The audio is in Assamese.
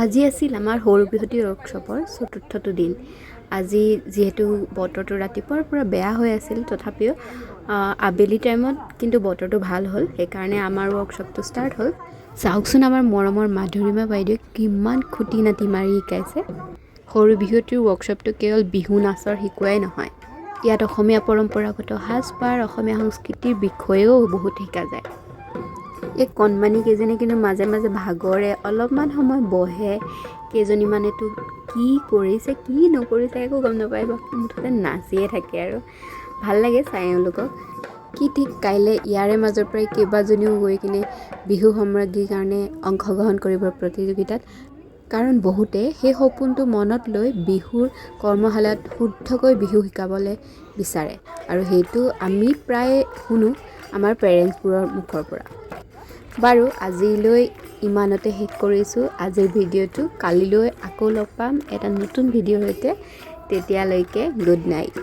আজি আছিল আমাৰ সৰু বিহুৱতী ৱৰ্কশ্বপৰ চতুৰ্থটো দিন। আজি যিহেতু বতৰটো ৰাতিপুৱাৰ পৰা বেয়া হৈ আছিল, তথাপিও আবেলি টাইমত কিন্তু বতৰটো ভাল হ'ল। সেইকাৰণে আমাৰ ৱৰ্কশ্বপটো ষ্টাৰ্ট হ'ল। চাওকচোন, আমাৰ মৰমৰ মাধুৰিমা বাইদেৱে কিমান খুটি নাটি মাৰি শিকাইছে। সৰু বিহুৱতীৰ ৱৰ্কশ্বপটো কেৱল বিহু নাচৰ শিকোৱাই নহয়, ইয়াত অসমীয়া পৰম্পৰাগত সাজপাৰ, অসমীয়া সংস্কৃতিৰ বিষয়েও বহুত শিকা যায়। এই কণমানি কেইজনী কিন্তু মাজে মাজে ভাগৰে অলপমান সময় বহে। কেইজনীমানেতো কি কৰিছে, কি নকৰিছে একো গম নাপায়, মুঠতে নাচিয়ে থাকে আৰু ভাল লাগে চাই এওঁলোকক। কি ঠিক, কাইলৈ ইয়াৰে মাজৰ পৰাই কেইবাজনীও গৈ কিনে বিহু সম্ৰাজ্ঞীৰ কাৰণে অংশগ্ৰহণ কৰিব প্ৰতিযোগিতাত। কাৰণ বহুতে সেই সপোনটো মনত লৈ বিহুৰ কৰ্মশালাত শুদ্ধকৈ বিহু শিকাবলৈ বিচাৰে আৰু সেইটো আমি প্ৰায় শুনো আমাৰ পেৰেণ্টছবোৰৰ মুখৰ পৰা। বাৰু, আজিলৈ ইমানতে শেষ কৰিছোঁ আজিৰ ভিডিঅ'টো। কালিলৈ আকৌ লগ পাম এটা নতুন ভিডিঅ'ৰ সৈতে। তেতিয়ালৈকে গুড নাইট।